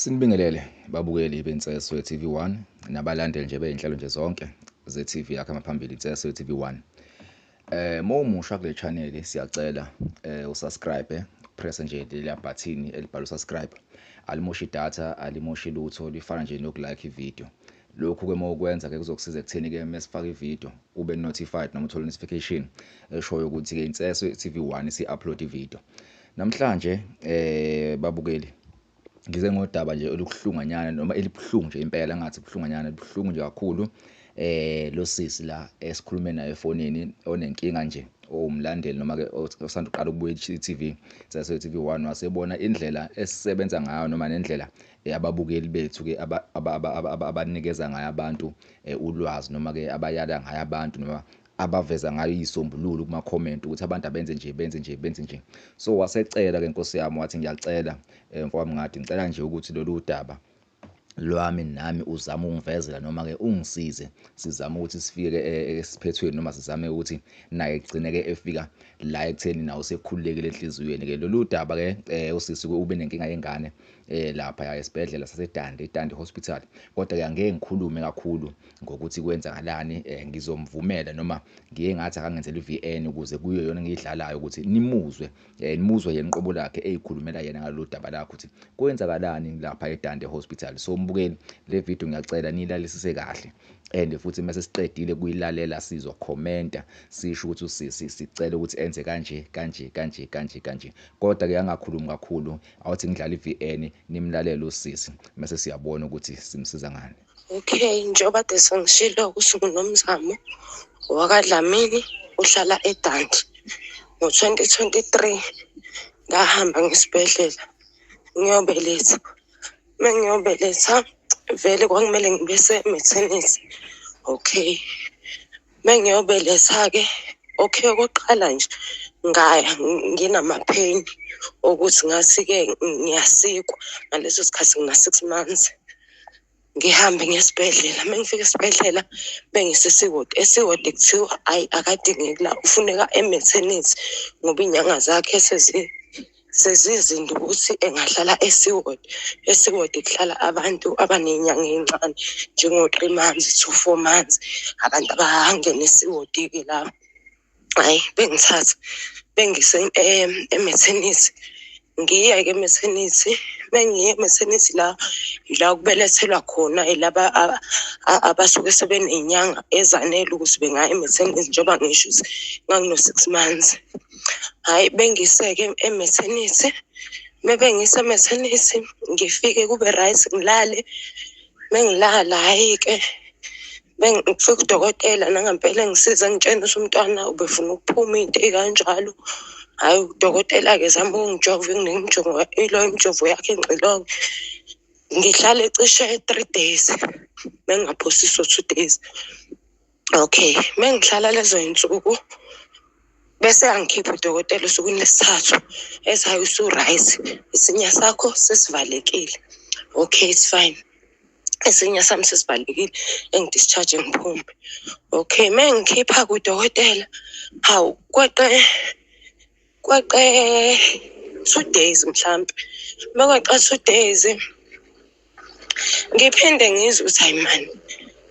Sinibingelele babukeli beNseswe TV1 nabalandeli nje bey'nhlelo nje zonke ze-TV yakho amaphambili Inseswe TV1. Mawumusha kule channel siyacela usubscribe, press nje leliya button elibhalwe subscribe. Alimoshi data, alimoshi lutho, lifana nje nokulike ivideo. Lokhu ke mawukwenza ke kuzokusiza ekutheni ke mesifaka ivideo ube notified noma uthole notification eshoyo ukuthi ke Inseswe TV1 isi-upload ivideo. Namhlanje babukeli ngize ngodaba nje olubuhlunganyana noma elibuhlungu nje impela, ngathi buhlunganyana, libuhlungu nje kakhulu. Lo sisi la esikhulume naye efonini onenkinga nje, owumlandeli noma ke osanda uqala ukubuya i-TV Inseswe TV1, wasebona indlela esisebenza ngayo noma nendlela ababukeli bethu ke abanikeza ngayo abantu ulwazi noma ke abayala ngayo abantu noma abaveza ngayo izisombululo kuma comment ukuthi abantu abenze nje, benze nje, benze nje. So wasecela ke Nkosi yami, wathi ngiyacela mfowami, ngathi ngicela nje ukuthi lolu daba lwami nami uzame ungivezela noma ke ungisize, sizame ukuthi sifike esiphethweni noma sizame ukuthi naye egcine ke efika la ekutheni nawo sekhululekile enhliziyweni. Ke lolu daba ke usisi ube nenkinga yengane lapha esibhedlela saseDundee, iDundee Hospital. Kodwa ke angeke ngikhulume kakhulu ngokuthi kwenzakalani, ngizomvumela noma ngiye ngathi akangenzela iVN ukuze kuyo yona ngiyidlalayo ukuthi nimuzwe, nimuzwe yena uqobo lakhe eyikhulumela yena ngalolu daba lakhe ukuthi kwenzakalani lapha eDundee Hospital. So mbukeli, le video ngiyacela nilalelisise kahle, and futhi mase siqedile kuyilalela sizokhomenta sisho ukuthi usisi sicela ukuthi enze kanje kanje kanje kanje kanje. Kodwa ke angakhulumi kakhulu, awuthi ngidlala iVN nimlalele usisi mase siyabona ukuthi simsiza ngani. Okay, njengoba kade sengishilo ukuthi nguNomzamo wakaDlamini, uhlala eDundee. Ngo-2023 ngahamba ngesibhedlela ngiyobeletha. Uma ngiyobeletha vele kwakumele ngibe se-maternity. Okay, uma ngiyobeletha-ke, okay, okokuqala nje ngaya nginama-pain okuthi ngathi-ke ngiyasikwa, ngaleso sikhathi ngina-6 months. Ngihambe ngiye esibhedlela, uma ngifika esibhedlela bengise e-C ward. E-C ward kuthiwa hhayi akadingeki la, ufuneka e-maternity ngoba iy'nyanga zakhe sezizinda ukuthi engahlala e-C ward. E-C ward kuhlala abantu abaney'nyanga ey'ncane njengo-3 months to 4 months, abantu abangena e-C ward-ke labo. Hhayi bengithatha bengise e-maternity, ngiye-ke e-maternity, mengiya e-maternity la ila kubelethelwa khona, yilaba abasuke sebeney'nyanga ezanele ukuthi bengaya e-maternity njengoba ngisho ukuthi ngangino-6 months. Hhayi bengise-ke e-maternity, mebengisa e-maternity ngifike kube right ngilale, mengilala hhayi-ke kufika udokotela nangempela engisiza engitshena ukuthi umntwana ubefuna ukuphuma iy'nto ey'kanjalo. Hhayi udokotela-ke ezama ukungijova, enginika imijovo, ilo imijovo yakhe engixilonge. Ngihlale cishe 3 days, mengingaphosisi 2 days. Okay, mengihlala lezo y'nsuku bese angikhipha udokotela osukwini lesithathu, ethi hhayi usu-right, isinya sakho sesivalekile. Okay, it's fine. Isinya sami sesivalekile, engi-discharge ngiphume. Okay, mengikhipha kudokotela, hawu kweqe 2 days mhlampe. Mekweqe 2 days ngiphinde ngizwe ukuthi hayi mani,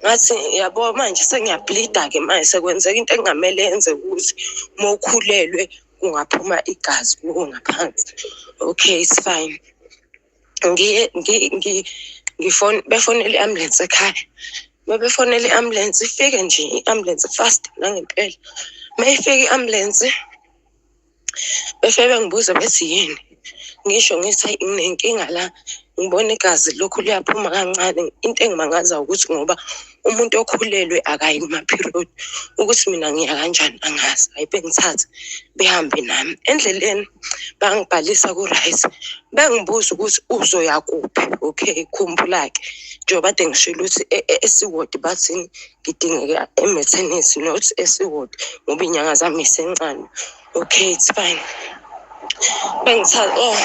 ngathi yabo manje sengiyablida-ke manje, sekwenzeka into ekungamele yenzeke ukuthi uma ukhulelwe kungaphuma igazi kuwe ngaphansi. Okay, it's fine. Ngiye befonele i-ambulance ekhaya. Mebefonela i-ambulance, ifike nje i-ambulance fast nangempela. Mayifika i-ambulance befike bengibuza bethi yini, ngisho ngithi hayi nginenkinga la, ngibona igazi lokhu liyaphuma kancane. Into engimangazayo ukuthi ngoba umuntu okhulelwe akayi kuma-period, ukuthi mina ngiya kanjani angazi. Hhayi bengithathe behambe nami endleleni, bangibhalisa ku-right, bengibuza ukuthi uzoya kuphi. Okay, khumbula-ke njengoba kade ngishilo ukuthi e-C ward bathini, ngidingeka e-maternity not e-C ward ngoba iy'nyanga zami yisencane. Okay, it's fine. Bengithatha, oh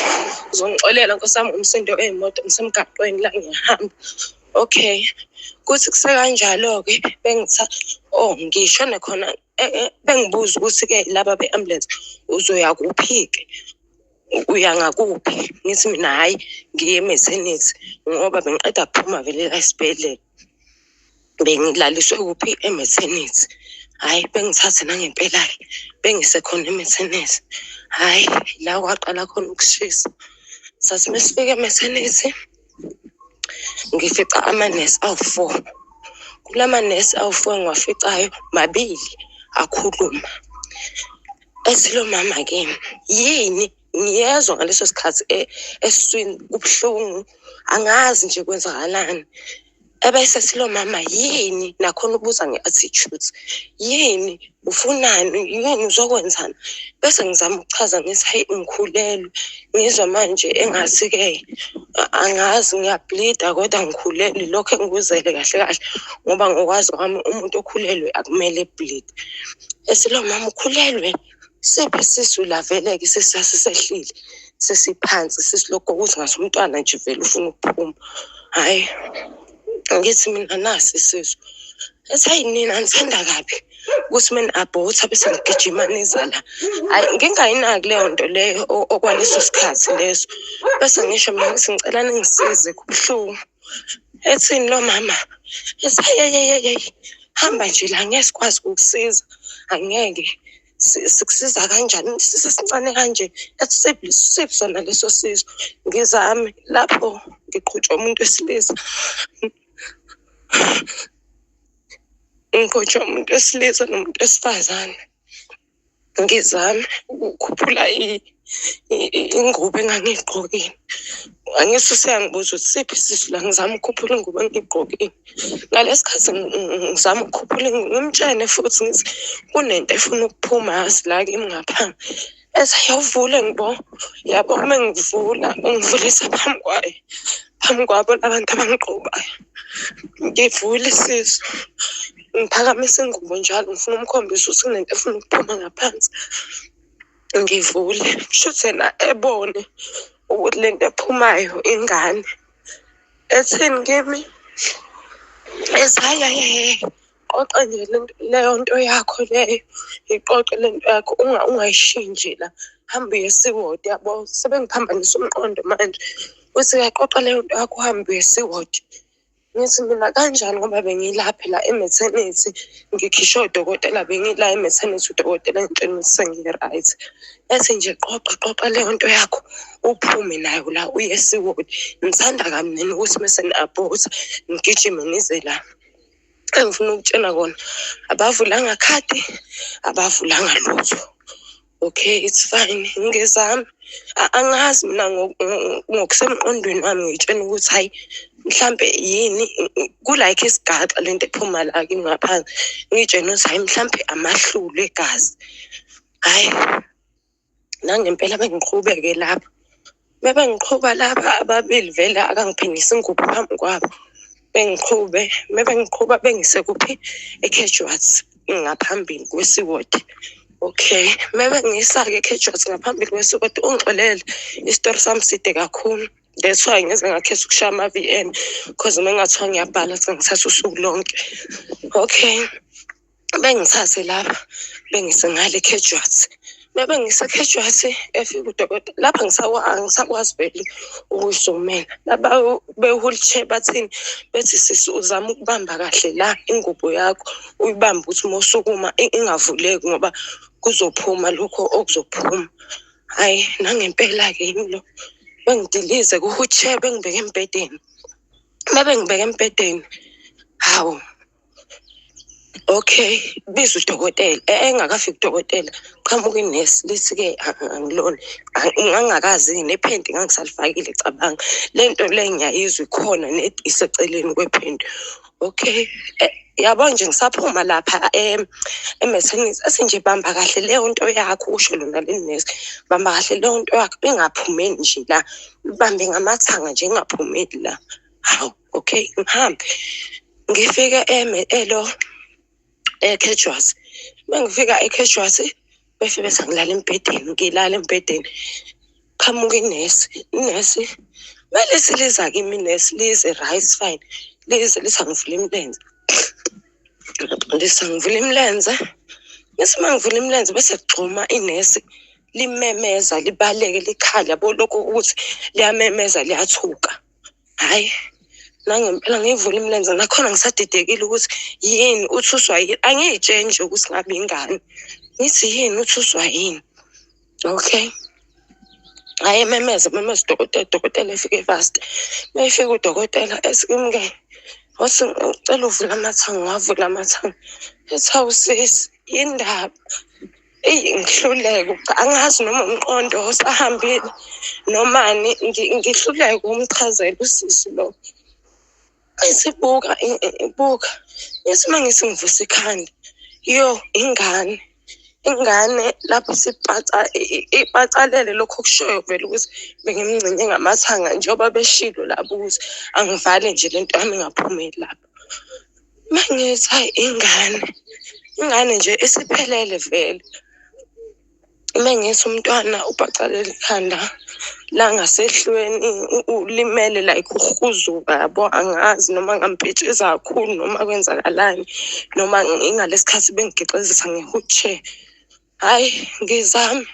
uzongixolela Nkosi yami ngomsindo wey'moto, ngisemgaqweni la ngiyahamba. Okay, kuthi kusekanjalo-ke oh ngishone khona, bengibuza ukuthi-ke laba be-ambulance uzoya kuphi-ke. Uya ngakuphi? Ngithi mina hhayi, ngiye e-maternity ngoba bengiqeda kuphuma vele la esibhedlela. Bengilaliswe kuphi? E-maternity. Hhayi, bengithathe nangempela-ke bengisekhona e-maternity. Hhayi, la kwaqala khona ukushisa. Sathi uma sifika e-maternity, ngifica amanesi awu-four. Kula manesi awu-four engiwaficayo, mabili akhuluma. Ethi lo mama kimi, yini? Ngiyezwa ngaleso sikhathi esiswini kubuhlungu, angazi nje kwenzakalani. Ebese ethi lo mama, yini? Nakhona ubuza nge-attitude, yini? Ufunani? Yini? Uzokwenzani? Bese ngizama ukuchaza ngithi, hayi, ngikhulelwe. Ngizwa manje engathi-ke angazi ngiyablida kodwa ngikhulelwe, lokho engikuzele kahle kahle ngoba ngokwazi kwami umuntu okhulelwe akumele eblide. Ethi lo mama, ukhulelwe? Siphi isisu la? Vele-ke isisu sasisehlile, sesiphansi, sisilokhu ukuthi ngathi umntwana nje vele ufuna ukuphuma. Hhayi, ngithi mina nasi isisu. Ethi hayi, nina nithanda kabi ukuthi meni-abhotha bese nigijima niza la. Hhayi, ngingayinaki leyo nto leyo okwaleso sikhathi leso. Bese ngisho mina ngithi ngicela ningisize kubuhlungu. Ethini lo mama? Ethi hayi hayi hayi hayi, hamba nje la, ngeke sikwazi ukukusiza, angeke sikusiza kanjani isisu esincane kanje? Ethi siphi sona leso sisu? Ngizame lapho ngiqhutshwa umuntu wesilisa, ngiqhutshwa umuntu wesilisa nomuntu wesifazane. Ngizame ukukhuphula ingubo engangiyigqokile. Angithi useyangibuza ukuthi siphi isisu la, ngizama ukukhuphula ingubo engiyigqokile. Ngalesi khathi ngizama ukukhuphula ingubo, ngimtshene futhi ngithi kunento efuna ukuphuma yazi la kimi ngaphambi. Ethi ayawuvule ngibo, yabo uma ngivula ungivulisa phambi kwayo, phambi kwabo labantu abangiqhubayo. Ngivule isisu, ngiphakamisa ingubo njalo ngifuna ukumkhombisa ukuthi kunento efuna ukuphuma ngaphansi. Ngivule, kushuthi yena ebone ukuthi lento ephumayo ingane. Ethini kimi? Ethi hhayi hhayi hhayi, qoqa nje leyo nto yakho leyo, iqoqe le nto yakho ungayishintshi la, hamba uye esiwodi yabo. Sebengiphambanisa umqondo manje. Uthi uyaqoqa leyo nto yakho uhambe uye esiwodi. Ngithi mina kanjani ngoba bengila phela e-maternity, ngikhishwe udokotela, bengila e-maternity udokotela engitshela ukuthi sengi-right. Ethi nje qoqa qoqa leyo nto yakho uphume nayo la uye esiwodi. Ngithanda kabi nina ukuthi mese ni-abhotha nigijime nize la. Engifuna ukutshena kona, abavulanga khadi, abavulanga lutho. Okay, it's fine, ngizame. Angazi mina ngokusemqondweni wami ngiy'tshena ukuthi hhayi mhlampe yini ku-like isigaxa lento ephuma la kimi ngaphansi. Ngiy'tshena ukuthi hhayi mhlampe amahlulu egazi. Hhayi, nangempela bengiqhubeke lapho. Mebengiqhuba lapha ababili vele akangiphindisi ingubo phambi kwabo. Bengiqhube, mebengiqhuba bengise kuphi? E-casualty ngaphambili kwesiwodi. Okay, mebengiyisa-ke e-casualty ngaphambili kwesiwodi, ungixolele isitori sami side kakhulu. That's why ngize ngakhetha ukushaya ama-V_N cause uma kungathiwa ngiyabhala sengithatha usuku lonke. Okay, bengithathe lapha bengise ngale e-casualty. Mebengise e-casualty efika udokotela lapha angisakwazi vele ukuy'sukumela. Laba be-wheelchair bathini? Bethi sisi uzame ukubamba kahle la ingubo yakho, uyibambe ukuthi uma usukuma ingavuleki ngoba kuzophuma lokho okuzophuma. Hhayi, nangempela-ke yimi lo, bengidilize ku-wheelchair bengibeke embhedeni. Uma bengibeke embhedeni, hawu okay, biza udokotela. Engakafiki udokotela, qhamuka inesi lithi-ke angilona, ngangingakazi nephenti ngangisalifakile cabanga. Le nto le ngiyayizwa ikhona iseceleni kwephenti. Okay, yabo nje ngisaphuma lapha e-maternity, ethi nje bamba kahle leyo nto yakho, usho lona leli nesi, bamba kahle leyo nto yakho ingaphumeli nje la, ibambe ngamathanga nje ingaphumeli la. Hawu, okay, ngihambe ngifike elo e-casualty. Uma ngifika e-casualty befike bethi angilale embhedeni, ngilale embhedeni. Qhamuka inesi, inesi melithi liza kimi inesi lize right fine, lize lithi angivule imilenze, lithi angivule imilenze. Ngithi uma ngivula imilenze bese kugxuma inesi Limemeza libaleke likhala, yabo lokhu ukuthi liyamemeza liyathuka. Hhayi, nangempela ngiyivule imilenze nakhona ngisadidekile ukuthi yini uthuswa yini, angiy'tsheli nje ukuthi ngabe ingane. Ngithi yini uthuswa yini? Okay. Hhayi ememeza ememeza udokotela, udokotela efike fast. Uma efika udokotela ethi kimi-ke, wathi ngicela uvule amathanga, ngawavula amathanga. Ethi hawu sisi yini ndaba? Eyi ngihluleke, angazi noma umqondo osahambile nomani, ngihluleke ukumchazela usisi lo. Ethi buka, buka, ngithi uma ngithi ngivusa ikhanda, yo ingane. Ingane lapho ipacalele lokho okushoyo vele ukuthi bengimngcinye ngamathanga njengoba beshilo lapho ukuthi angivale nje lento yami ingaphumeli lapho. Uma ngithi hhayi ingane, ingane nje isiphelele vele. Uma ngithi umntwana upacalele ikhanda langasehlweni, ulimele like uhuzuka yabo, angazi noma ngampitshiza kakhulu noma kwenzakalani, noma ingalesi khathi bengigixizisa nge-wheelchair. Hhayi ngizame,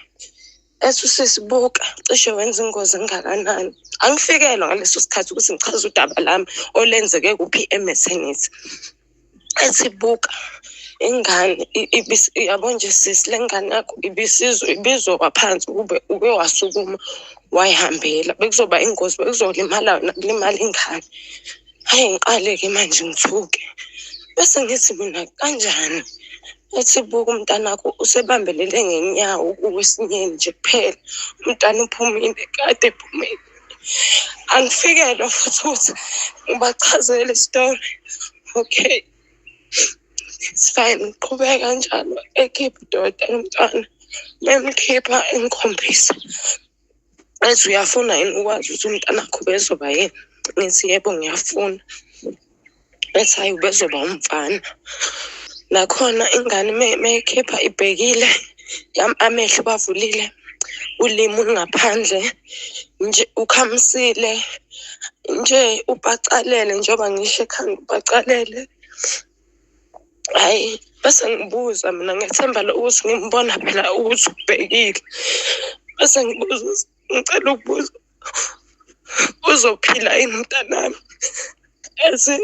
ethi usisi buka cishe wenza ingozi engakanani. Angifikelwa ngaleso sikhathi ukuthi ngichaze udaba lami olenzeke kuphi e-maternity. Ethi buka ingane yabo nje sisi le ngane yakho ibizowa phansi ukube uke wasukuma wayihambela, bekuzoba ingozi, bekuzolimala wena kulimala ingane. Hhayi ngiqale-ke manje ngithuke, bese ngithi mina kanjani? Ethi buka umntanakho usebambelele ngenyawo kuwesinyeni nje kuphela, umntwana uphumile kade ephumile. Angifikelwa futhi ukuthi ngibachazele isitori. Okay, it's fine, ngiqhubeka kanjalo ekhipha udokotela umntwana, bemkhipha engikhombisa. Ethi uyafuna yini ukwazi ukuthi umntanakho ubezoba yini? Ngithi yebo ngiyafuna. Ethi hhayi ubezoba umfana. Nakhona ingane meyikhipha ibhekile, amehlo bavulile, ulimi lungaphandle nje, ukhamisile nje, upacalele njengoba ngisho ekhanda upacalele. Hhayi bese ngibuza mina ngethemba lokuthi ngimbona phela ukuthi ubhekile. Bese ngibuza ukuthi ngicela ukubuza uzophila yini umntanami? Ethi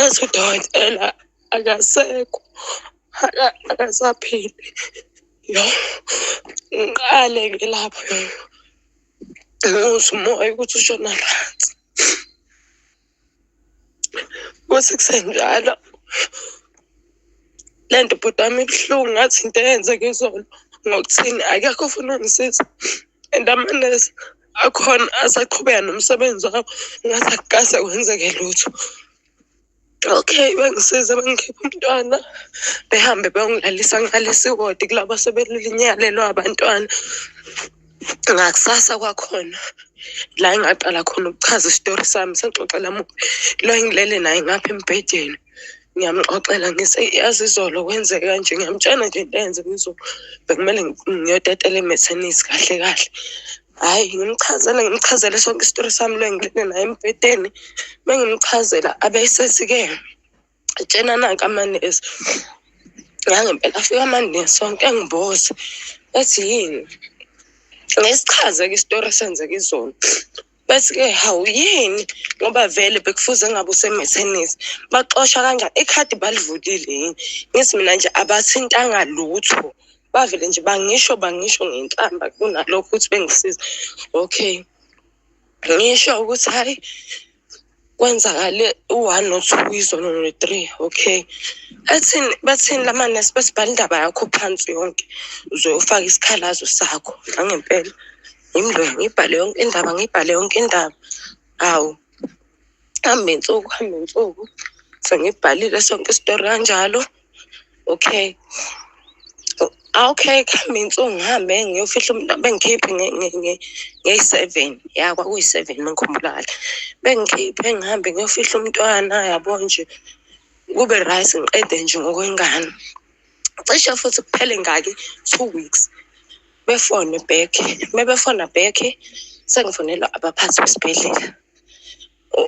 ethi udokotela akasekho, akasaphili. Yo, ngiqale-ke lapho ngizwa umoya ukuthi ushona phansi. Kuthi kusenjalo le nto bhuti wami ibuhlungu ngathi into eyenzeka izolo ngokuthini akekho ofuna ungisiza and amanesi akhona asaqhubeka nomsebenzi wabo ngathi akukaze kwenzeke lutho. Okay, bengisiza bengikhipha umntwana, behambe beyongilalisa ngalesi wodi kulabo asebelulinyalelwa abantwana. Ngakusasa kwakhona la engaqala khona ukuchaza isitori sami, sengixoxela lo engilele naye ngapha embhedeni. Ngiyamxoxela ngithi yazi izolo kwenzeke kanje, ngiyamtshela nje into eyenzeka izolo, bekumele ngiyotetela e-maternity kahle kahle. Hhayi ngimchazele ngimchazele sonke isitori sami lo engilele naye embhedeni. Mengimchazela abesethi-ke tshena nanka amanesi. Nangempela afika amanesi onke engibuza ethi yini? Ngisichaze-ke isitori esenzeka izolo. Bethi-ke hawu yini ngoba vele bekufuze ngabe use-maternity, baxosha kanjani? Ikhadi balivulile yini? Ngithi mina nje abathintanga lutho, bavele nje bangisho bangisho ngenhlamba kunalokho ukuthi bengisiza. Okay, ngisho ukuthi hhayi kwenzakale u-one no-two izolo no-three, okay. Ethini bathini lamanesi bethi bhala indaba yakho phansi yonke uzoyofaka isikhalazo sakho. Nangempela ngimloyi ngiyibhale yonke indaba, ngiyibhale yonke indaba. Hawu, hamba insuku hamba insuku sengibhalile sonke isitori kanjalo. Okay, okay, kuhambe insuku ngihambe ngiyofihla umntwana, bengikhiphe ngeyi-7, ya kwakuyi-7 mangikhumbula kahle. Bengikhiphe ngihambe ngiyofihla umntwana yabo nje, kube right ngiqede nje ngokwengane. Cishe futhi kuphele ngaki 2 weeks befone back, mebefona back sengifonelwa abaphathi besibhedlela.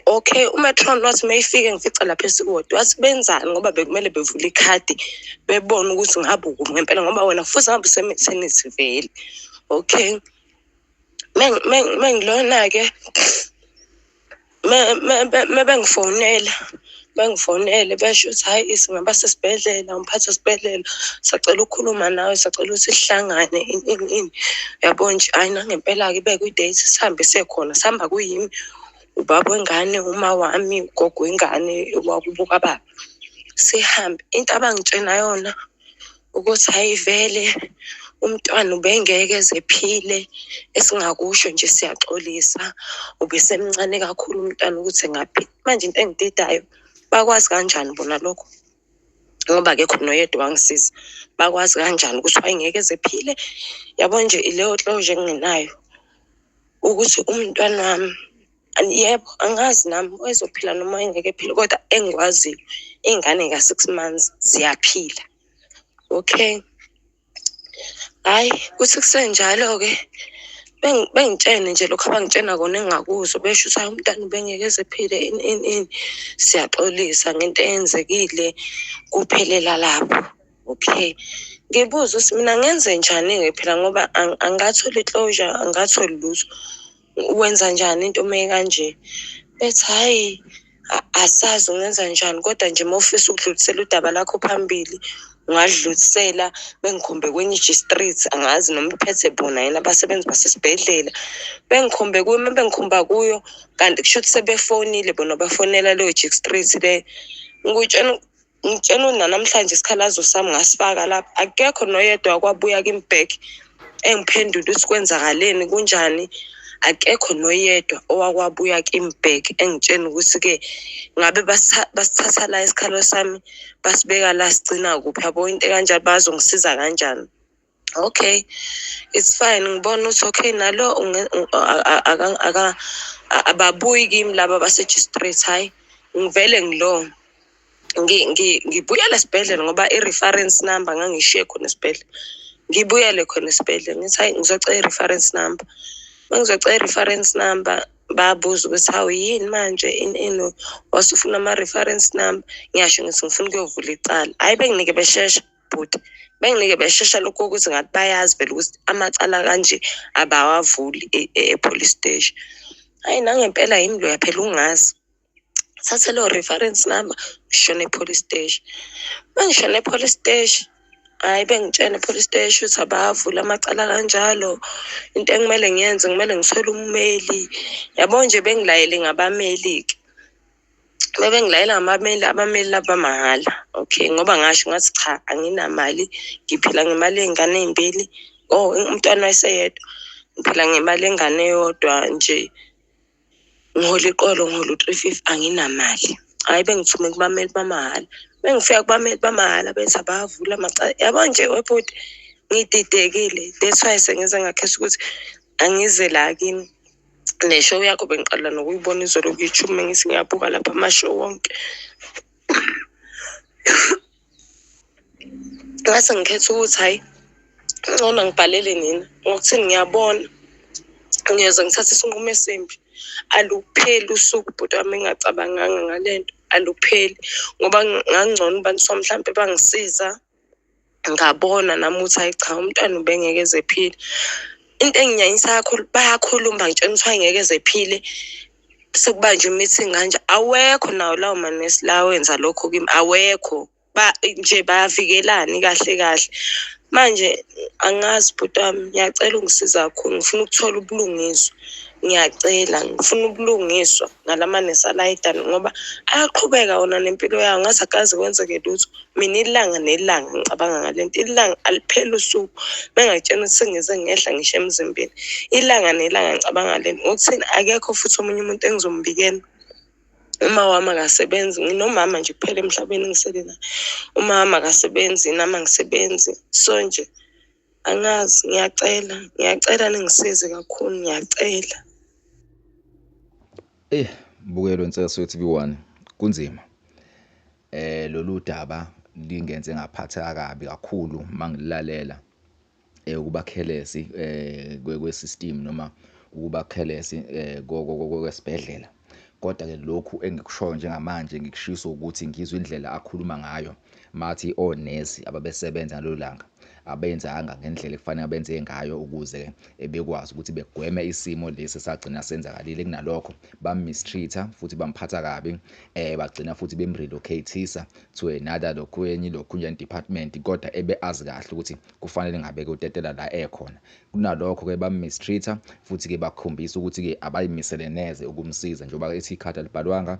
Okay, umatron wathi uma efike ngifica lapha esiwodi, wathi benzani ngoba bekumele bevule ikhadi bebone ukuthi ngabe ukuphi ngempela, ngoba wena futhi ngabe usematernity vele. Okay, mengilona-ke mebengifonela, bengifonele besho ukuthi hhayi singaba sesibhedlela, umphathi wesibhedlela sacela ukukhuluma nawe, sacela ukuthi sihlangane ini ini ini. Uyabo nje, hhayi nangempela-ke ibekwe i-date sihambe siye khona. Sihamba kuyimi, ubaba wengane, uma wami, ugogo wengane wakubo kababa. Sihambe, into abangitshena yona ukuthi hhayi vele umntwana ubengeke eze ephile, esingakusho nje siyaxolisa, ubesemncane kakhulu umntwana ukuthi engaphila. Manje into engididayo, bakwazi kanjani bona lokho? Ngoba akekho noyedwa owangisiza. Bakwazi kanjani ukuthi wayengeke eze ephile? Yabo nje ileyo closure engingenayo ukuthi umntwana wami, yebo angazi nami wayezophila noma engeke ephile, kodwa engikwaziyo iy'ngane ka-6 months ziyaphila. Okay, hhayi kuthi kusenjalo-ke bengitshene nje lokhu abangitshena kona engingakuzwa, besho ukuthi hhayi umntwana ubengeke eze ephile ini ini ini, siyaxolisa ngento eyenzekile, kuphelela lapho. Okay, ngibuze ukuthi mina ngenze njani-ke phela ngoba angatholi i-closure, angatholi lutho. Wenza njani into uma ikanje? Bethi hhayi asazi ungenza njani, kodwa nje uma ufisa ukudlulisela udaba lakho phambili ungadlulisela. Bengikhombe kwenye i-G Street, angazi noma iphethe bona yini abasebenzi basesibhedlela. Bengikhombe kuyo, uma bengikhomba kuyo kanti kusho ukuthi sebefonile bona, bafonela leyo G Street le. Ngikutshena, ngitshena nanamhlanje isikhalazo sami ngasifaka lapha, akekho noyedwa kwabuya kimi back engiphendula ukuthi kwenzakaleni, kunjani. Akekho noyedwa owakwabuya kimi back engitshena ukuthi-ke ngabe basithatha la isikhalo sami basibeka la, sigcina kuphi, yabo into ekanjalo, bazongisiza kanjani. Okay, it's fine, ngibona ukuthi okay nalo ababuyi kimi laba base-G Street. Hhayi ngivele ngilo ngibuyele esibhedlela ngoba i-reference number ngangishiye khona esibhedlela. Ngibuyele khona esibhedlela ngithi hhayi ngizocela i-reference number. Uma ngizocela i-reference number bayabuza ukuthi hawu yini manje ini ini, wasufuna ama-reference number. Ngiyasho ngithi ngifuna ukuyovula icala. Hhayi benginike beshesha bhuti, benginike beshesha lokho ukuthi ngathi bayazi vele ukuthi amacala kanje abawavuli e-police station. Hhayi nangempela yimi loya phela ungazi. Thathe leyo reference number ngishone e-police station. Uma ngishona e-police station, hhayi bengitshena e-police station ukuthi abawavuli amacala kanjalo, into ekumele ngiyenze kumele ngithole ummeli. Yabo nje bengilayele ngabameli-ke. Bebengilayela ngabameli, abameli laba mahhala. Okay, ngoba ngasho ngathi cha anginamali, ngiphila ngemali yey'ngane ey'mbili. Oh, umntwana wayeseyedwa, ngiphila ngemali yengane eyodwa nje. Ngihola iqolo, ngihola u-350, anginamali. Hhayi bengithume kubameli bamahhala. Bengifika kubameli bamahhala bethi abawavuli amacala. Yabo nje webhuti ngididekile. That's why sengize ngakhetha ukuthi angize la kini. Ne-show yakho bengiqala nokuyibona izolo ku-YouTube, mengithi ngiyabuka lapha ama-show wonke. Ngase ngikhetha ukuthi hhayi ngcono ngibhalele nina ngokuthini, ngiyabona ngiyoze ngithathe isinqumo esimbi. Alupheli usuku bhuti wami engingacabanganga ngale nto, alupheli ngoba ngangcono abantu mhlampe bangisiza ngabona nami ukuthi hhayi cha umntwana ubengeke eze ephile. Into enginyanyisa kakhulu, bayakhuluma bangitshena ukuthi wayengeke eze ephile, sekubanjwe i-meeting kanje. Awekho nawo lawo manesi lawa enza lokho kimi, awekho. Nje bayavikelana kahle kahle. Manje angazi bhuti wami, ngiyacela ungisize kakhulu, ngifuna ukuthola ubulungiswa. Ngiyacela, ngifuna ubulungiswa ngalamanesi alayidana ngoba ayaqhubeka wona nempilo yawo ngathi akaze kwenzeke lutho. Mina ilanga nelanga ngicabanga ngale nto, ilanga alipheli usuku bengakutshena ukuthi sengize ngehla ngisho emzimbeni. Ilanga nelanga ngicabanga ngale nto, ngokuthini akekho futhi omunye umuntu engizombikela. Uma wami akasebenzi, nginomama nje kuphela emhlabeni engisele naye. Uma wami akasebenzi, nami angisebenzi. So nje angazi, ngiyacela, ngiyacela ningisize kakhulu, ngiyacela. Mbukelo Nseswe TV1, kunzima. Lolu daba lingenze ngaphatheka kabi kakhulu mangilalela ukuba careless kwe system noma ukuba careless kwesibhedlela. Kodwa-ke lokhu engikushoyo njengamanje ngikushiso ukuthi ngizwe indlela akhuluma ngayo mathi onesi ababesebenza ngalelo langa abenzanga ngendlela ekufanele benze ngayo ukuze bekwazi ukuthi begweme isimo lesi sagcina senzakalile. Kunalokho bam-mistreat-a futhi bamphatha kabi, bagcina futhi bem-relocate-isa to another lokwenye lokhunjani department, kodwa ebe azi kahle ukuthi kufanele ngabe-ke utetela la ekhona. Kunalokho-ke bam-mistreat-a futhi-ke bakhombisa ukuthi-ke abayimisele neze ukumsiza, njengoba ethi ikhadi alibhalwanga,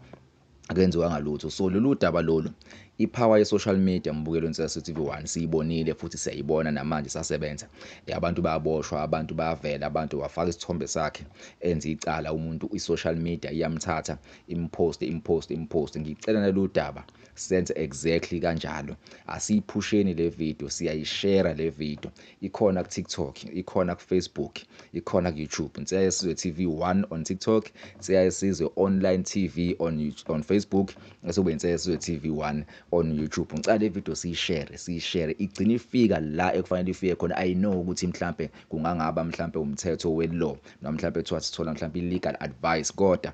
akenziwanga lutho. So lolu daba lolu, i-power ye-social media, mbukeli weNsikaso TV 1, siyibonile futhi siyayibona namanje isasebenza. Abantu bayaboshwa, abantu bayavela, abantu bafaka isithombe sakhe enze icala umuntu, i-social media iyamthatha impost impost impost. Ngicela nalolu daba senze exactly kanjalo. Asiyiphusheni le video, siyayishare le video, ikhona ku-TikTok, ikhona ku-Facebook, ikhona ku-YouTube. Insika Yesizwe TV 1 on TikTok, Insika Yesizwe Online TV on Facebook, bese kube Insika Yesizwe TV 1 on YouTube. Ngicela le video siyishare, siyishare igcine ifika la ekufanele ifike khona. I know ukuthi mhlambe kungangaba mhlambe umthetho we-law, noma mhlambe kuthiwa sithola mhlambe i-legal advice, kodwa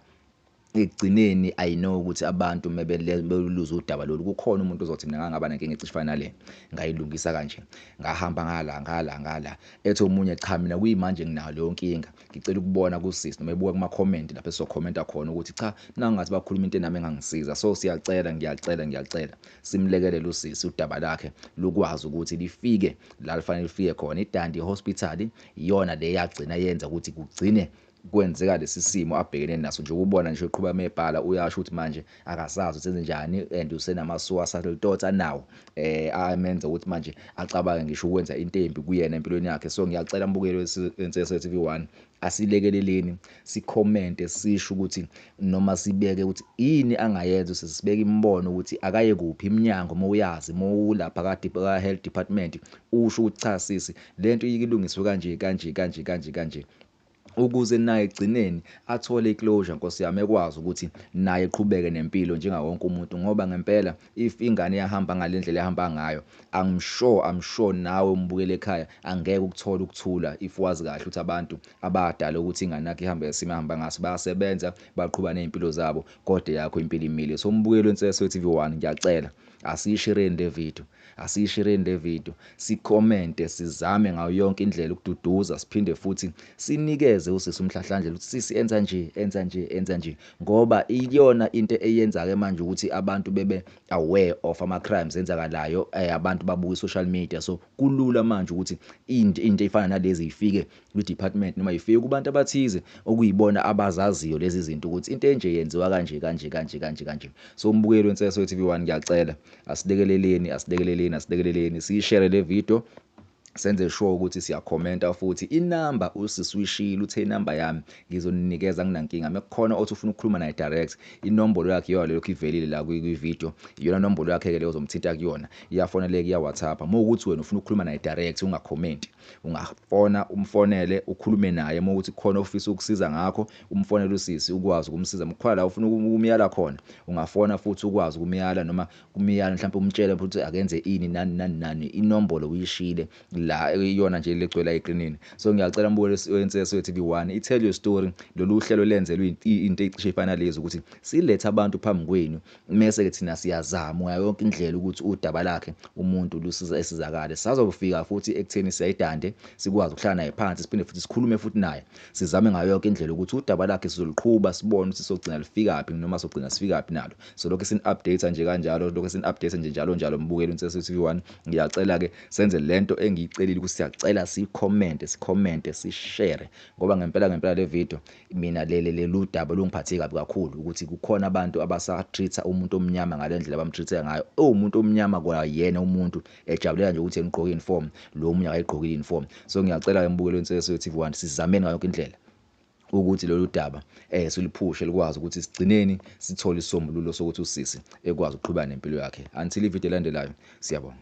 ekugcineni I know ukuthi abantu mebeluluza udaba lolu, kukhona umuntu ozothi mina ngangaba nenkinga ecishe ifane nale, ngayilungisa kanje, ngahamba ngala ngala ngala. Ethi omunye cha, mina kuyimanje nginayo leyo nkinga, ngicela ukubona kusisi, noma ebuka kuma-comment lapho esizokhomenta khona ukuthi cha, nangathi bakhuluma into enami engangisiza. So siyacela, ngiyacela, ngiyacela simlekelele usisi, udaba lakhe lukwazi ukuthi lifike la lifanele lifike khona. IDundee Hospital iyona le yagcina yenza ukuthi kugcine kwenzeka lesi simo abhekene naso. Nje ukubona nje eqhuba emebhala, uyasho ukuthi manje akasazi ukuthi enze njani, and usenama-suicidal thoughts anawo amenza ukuthi manje acabange ngisho ukwenza into embi kuyena empilweni yakhe. So ngiyacela mbukeli weNsikaso TV 1, asilekeleleni, sikhomente, sisho ukuthi noma sibeke ukuthi yini angayenza, sisibeke imibono ukuthi akaye kuphi iminyango. Uma uyazi, uma ulapha ka-health department, usho ukuthi cha sisi, lento ilungiswe kanje kanje kanje kanje kanje, ukuze naye egcineni athole i-closure, nkosi yami, ekwazi ukuthi naye eqhubeke nempilo njengawo wonke umuntu. Ngoba ngempela if ingane yahamba ngale ndlela ehamba ngayo, I'm sure nawe umbukeli ekhaya angeke ukuthola ukuthula, if wazi kahle ukuthi abantu abadala ukuthi ingane yakho ihambe ngesimo ehamba ngaso, bayasebenza, baqhuba ney'mpilo zabo, kodwa yakho impilo imile. So umbukeli weNsikaso TV 1, ngiyacela asiyishereni le video, asiyishereni le video, sikhomente, sizame ngayo yonke indlela ukududuza, siphinde futhi sinikeze usisi umhlahlandlela ukuthi sisi enza nje, enza nje, enza nje, ngoba iyona into eyenza-ke manje ukuthi abantu bebe aware of ama-crimes enzakalayo. Abantu babuka i-social media, so kulula manje ukuthi into ey'fana nalezi ifike kwi-department noma ifike kubantu abathize okuyibona abazaziyo lezi zinto, ukuthi into enje yenziwa kanje kanje kanje kanje kanje. So umbukeli weNsikaso TV 1, ngiyacela asilekeleleni, asilekeleleni, asilekeleleni, siyishere le video, senze sure ukuthi siyakhomenta futhi. Inamba usisi uyishilo, uthe inamba yami ngizoninikeza, nginankinga mekukhona othi ufuna ukukhuluma naye direct. Inombolo yakhe iyona lokhu ivelile la kwi-video, iyona nombolo yakhe-ke leyo ozomthinta kuyona, iyafoneleka, iya-WhatsApp. Uma ukuthi wena ufuna ukukhuluma naye direct, ungakhomenti, ungafona umfonele ukhulume naye. Uma ukuthi kukhona ofisa ukusiza ngakho, umfonele usisi ukwazi ukumsiza. Mkukhona la ufuna ukumyala khona, ungafona futhi ukwazi ukumyala, noma kumyala mhlawumbe umtshele ukuthi akenze ini nani nani nani. Inombolo uyishile la, iyona nje legcwele ey'krinini. So ngiyacela mbukeli weNsikaso TV 1, i-Tell Your Story, lolu hlelo lenzelwe into ey'cishe ey'fana nalezi, ukuthi silethe abantu phambi kwenu, mese-ke thina siyazama ngayo yonke indlela ukuthi udaba lakhe umuntu lusiza esizakale. Sazofika futhi ekutheni siyayidande, sikwazi ukuhlala naye phansi, siphinde futhi sikhulume futhi naye, sizame ngayo yonke indlela ukuthi udaba lakhe sizoluqhuba, sibone ukuthi sogcina lifikaphi noma sogcina sifikaphi nalo. So lokho sini-update nje kanjalo, lokho sini-update nje njalo njalo. Mbukeli weNsikaso TV 1, ngiyacela-ke senze lento engiyicelile, ukuthi siyacela sikhomente, sikhomente, sishere, ngoba ngempela ngempela le video mina lelu daba lungiphathe kabi kakhulu, ukuthi kukhona abantu abasa-treat-a umuntu omnyama ngale ndlela abam-treat-a ngayo. Ewumuntu omnyama kwayena umuntu ejabulela nje ukuthi yena ugqoke i-uniform, lo omunye akayigqokile i-uniform. So ngiyacela-ke mbukeli weNsikaso TV 1, sizameni ngayo yonke indlela ukuthi lolu daba siliphushe, likwazi ukuthi sigcineni sithole isisombululo sokuthi usisi ekwazi ukuqhubeka nempilo yakhe. Until ivideo elandelayo, siyabonga.